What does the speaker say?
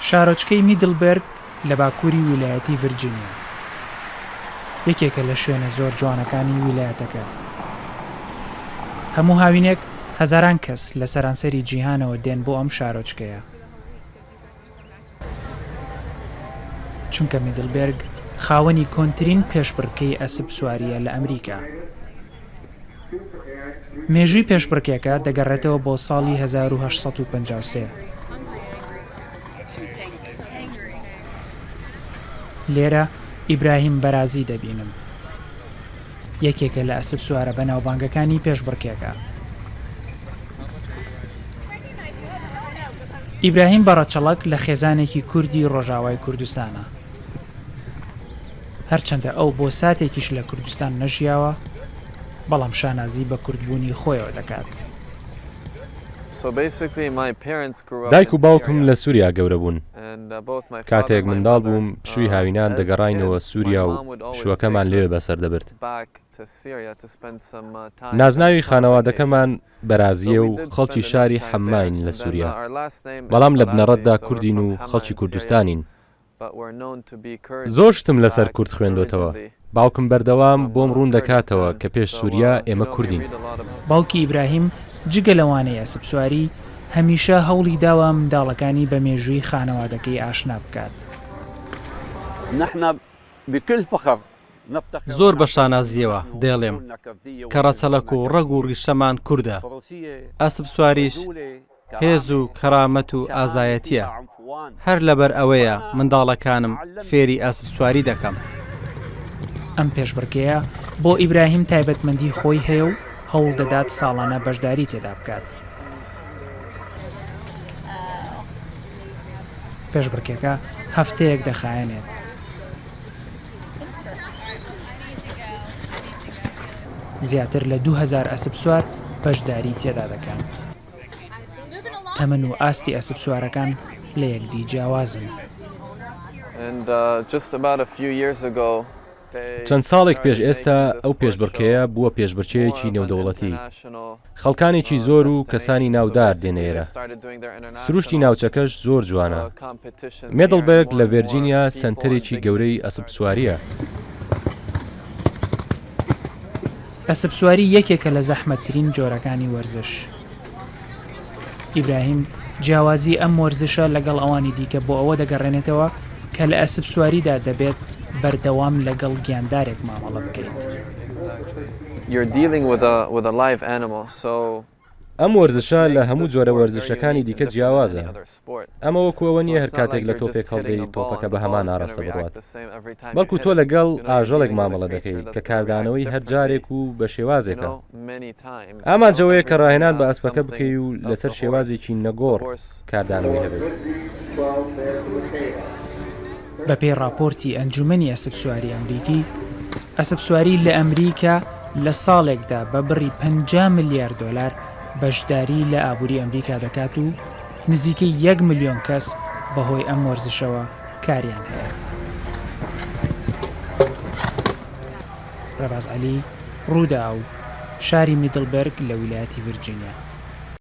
شارۆچکەی میدڵبێرگ لە باکووری ویلایەتی ڤرجینیا، یەکێکە لە شوێنە زۆر جوانەکانی ویلایەتەکە. هەموو هاوینێک هەزاران کەس لە سەرانسەری جیهانەوە دێن بۆ ئەم شارۆچکەیە. چونکە میدڵبێرگ خاوەنی کۆنترین پێشبڕکێی ئەسپ سوارییە لە ئەمریکا. مێژووی پێشبڕکێکە دەگەڕێتەوە بۆ ساڵی 1853. لێرە ئیبراهیم بەرازی دەبینم. یەکێکە لە ئەسپ سوارە بەناوبانگەکانی پێشبڕکێکە. ئیبراهیم بە ڕەچەڵەک لە خێزانێکی کوردی ڕۆژاوای کوردستانە. هەرچەندە ئەو بۆ ساتێکیش لە کوردستان نەژیاوە، بەڵام شانازی بە کوردبوونی خۆیەوە دەکات. دایک و باوکم لە سووریا گەورە بوون. کاتێک منداڵ بووم پشووی هاوینان دەگەڕاینەوە سووریا و پشووەکەمان لەوێ بەسەر دەبرد. نازناوی خانەوادەکەمان بەرازییە و خەڵکی شاری حەمماین لە سووریا، بەڵام لە بنەڕەتدا کوردین و خەڵکی کوردستانین. زۆر شتم لەسەر کورد خوێندۆتەوە. باوکم بەردەوام بۆم ڕوون دەکاتەوە کە پێش سووریا ئێمە کوردین. باوکی ئیبراهیم جگە لە وانەی ئەسپسواری، هەمیشە هەوڵی داوە منداڵەکانی بە مێژووی خانەوادەکەی ئاشنا بکات. زۆر بە شانازییەوە دەیڵێم کە ڕەچەڵەک و ڕەگ و ڕیشەمان کوردە، ئەسپسواریش هێز و کەرامەت و ئازایەتییە، هەر لەبەر ئەوەیە منداڵەکانم فێری ئەسپسواری دەکەم. ئەم پێشبڕکێیە بۆ ئیبراهیم تایبەتمەندی خۆی هەیە و هەوڵدەدات ساڵانە بەشداری تێدا بکات. پێشبڕکێکە هەفتەیەک دەخایەنێت. زیاتر لە 2000 ئەسپسوار بەشداری تێدا دەکەن. تەمەن و ئاستی ئەسپسوارەکان لە یەکدی جیاوازن. چەند ساڵێک پێش ئێستا ئەو پێشبڕکێیە بووە پێشبڕکێیەکی نێودەوڵەتی. خەڵکانێکی زۆر و کەسانی ناودار دێنە ئێرە. سروشتی ناوچەکەش زۆر جوانە. مێدڵبێرگ لە ڤێرجینیا سەنتەرێکی گەورەی ئەسپسوارییە. ئەسپسواری یەکێکە لە زەحمەتترین جۆرەکانی وەرزش. ئیبراهیم جیاوازی ئەم وەرزشە لەگەڵ ئەوانی دیکە بۆ ئەوە دەگەڕێنێتەوە کە لە ئەسپسواریدا دەبێت بەردەوام لەگەڵ گیاندارێک مامەڵە بکەیت. ئەم وەرزشە لە هەموو جۆرە وەرزشەکانی دیکە جیاوازە. ئەمە وەکو ئەوە نییە هەر کاتێک لە تۆپێک هەڵدەی تۆپەکە بە هەمان ئاراستە بڕوات، بەڵکو تۆ لەگەڵ ئاژەڵێک مامەڵە دەکەی کە کاردانەوەی هەر جارێک و بە شێوازێکە. ئامانج ئەوەیە کە ڕاهێنان بە ئەسپەکە بکەی و لەسەر شێوازێکی نەگۆڕ کاردانەوەی هەبێت. بەپێی ڕاپۆرتی ئەنجومەنی ئەسپسواری ئەمریکی، ئەسپسواری لە ئەمریکا لە ساڵێکدا بە بڕی 50 ملیار دۆلار بەشداری لە ئابووری ئەمریکا دەکات و نزیکەی یەک ملیۆن کەس بەهۆی ئەم وەرزشەوە کاریان هەیە. ڕێباز عەلی، رووداو، شاری میدڵبێرگ لە ویلایەتی ڤیرجینیا.